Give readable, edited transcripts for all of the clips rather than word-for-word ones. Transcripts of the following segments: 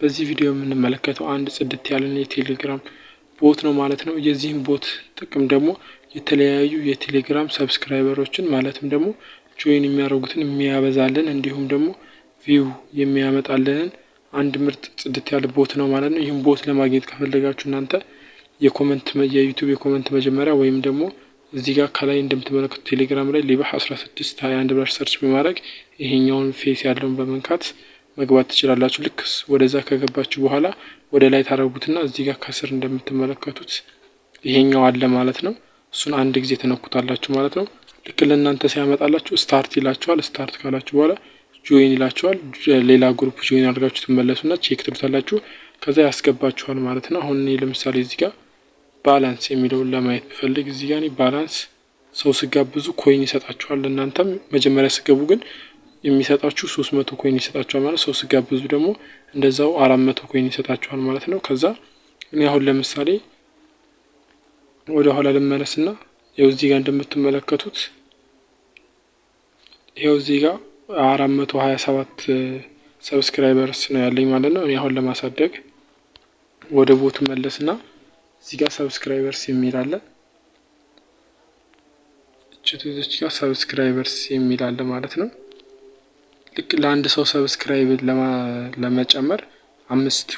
በዚህ ቪዲዮ የምንመለከተው አንድ ጽድት ያለን የቴሌግራም bot ነው ማለት ነው። የዚህም bot ጥቅም ደግሞ የተለያዩ የቴሌግራም subscriber ኦችን፣ ማለትም ደግሞ join የሚያደርጉትን የሚያበዛልን፣ እንዲሁም ደግሞ view የሚያመጣልንን አንድ ምርጥ ጽድት ያለ bot ነው ማለት ነው። ይህም bot ለማግኘት ከፈለጋችሁ እናንተ የ comment፣ የዩቲዩብ የ comment መጀመሪያ ወይም ደግሞ እዚህ ጋር ከላይ እንደምትመለከቱት ቴሌግራም ላይ ሊባህ 1621 ብላችሁ search በማድረግ ይሄኛውን face ያለውን በመንካት መግባት ትችላላችሁ። ልክ ወደዛ ከገባችሁ በኋላ ወደ ላይ ታደርጉትና እዚህ ጋር ከስር እንደምትመለከቱት ይሄኛው አለ ማለት ነው። እሱን አንድ ጊዜ ትነኩታላችሁ ማለት ነው። ልክ ለእናንተ ሲያመጣላችሁ start ይላችኋል። Start ካላችሁ በኋላ join ይላችኋል። ሌላ group join አድርጋችሁ ትመለሱና check ትሉታላችሁ። ከዛ ያስገባችኋል ማለት ነው። አሁን እኔ ለምሳሌ እዚህ ጋር balance የሚለውን ለማየት ብፈልግ፣ እዚህ ጋር እኔ balance፣ ሰው ስጋብዙ coin ይሰጣችኋል። እናንተም መጀመሪያ ስገቡ ግን የሚሰጣችሁ 300 coin ይሰጣችኋል ማለት፣ ሰው ስጋብዙ ደግሞ እንደዛው 400 coin ይሰጣችኋል ማለት ነው። ከዛ እኔ አሁን ለምሳሌ ወደ ኋላ ልመለስና ይኸው እዚህ ጋር እንደምትመለከቱት ይኸው እዚህ ጋር 427 subscribers ነው ያለኝ ማለት ነው። እኔ አሁን ለማሳደግ ወደ bot ኡ መለስና እዚህ ጋር subscribers የሚል አለ። እቺ ጋር subscribers የሚል አለ ማለት ነው። ልክ ለአንድ ሰው subscribe ለመጨመር 5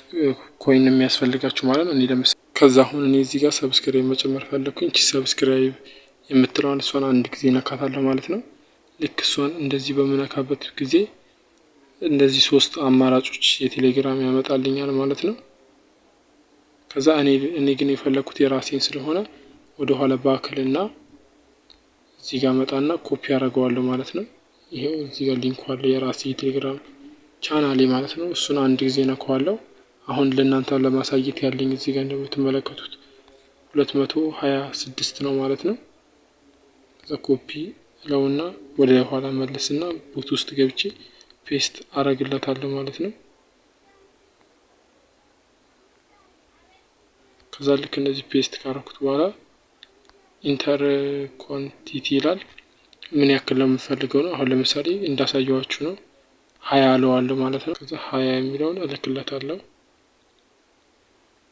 coin የሚያስፈልጋችሁ ማለት ነው። እኔ ለምሳሌ ከዛ አሁን እኔ እዚህ ጋር subscribe መጨመር ፈለግኩኝ። እቺ subscribe የምትለዋን እሷን አንድ ጊዜ ነካታለሁ ማለት ነው። ልክ እሷን እንደዚህ በምነካበት ጊዜ እንደዚህ ሶስት አማራጮች የቴሌግራም ያመጣልኛል ማለት ነው። ከዛ እኔ ግን የፈለግኩት የራሴን ስለሆነ ወደ ኋላ back እልና እዚህ ጋር መጣና ኮፒ አደርገዋለሁ ማለት ነው። ይሄው እዚህ ጋር link ኡ አለ፣ የራሴ የቴሌግራም ቻናሌ ማለት ነው። እሱን አንድ ጊዜ ነካዋለሁ። አሁን ለእናንተ ለማሳየት ያለኝ እዚህ ጋር እንደምትመለከቱት 226 ነው ማለት ነው። ከዛ ኮፒ ለውና ወደ ኋላ መለስና bot ውስጥ ገብቼ paste አረግለታለሁ ማለት ነው። ከዛ ልክ እንደዚህ paste ካረኩት በኋላ enter quantity ይላል። ምን ያክል ነው የምፈልገው ነው። አሁን ለምሳሌ እንዳሳየዋችሁ ነው፣ 20 አለዋለሁ ማለት ነው። ከዛ 20 የሚለውን እልክለታለሁ።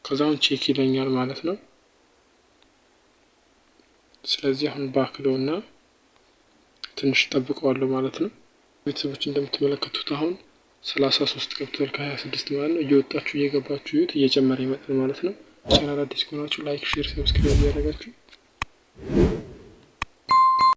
ከዛ አሁን check ይለኛል ማለት ነው። ስለዚህ አሁን back ለውና ትንሽ ጠብቀዋለሁ ማለት ነው። ቤተሰቦች፣ እንደምትመለከቱት አሁን 33 ገብቷል ከ26 ማለት ነው። እየወጣችሁ እየገባችሁ ይዩት፣ እየጨመረ ይመጣል ማለት ነው። ቻናል አዲስ ከሆናችሁ like፣ share፣ subscribe እያደረጋችሁ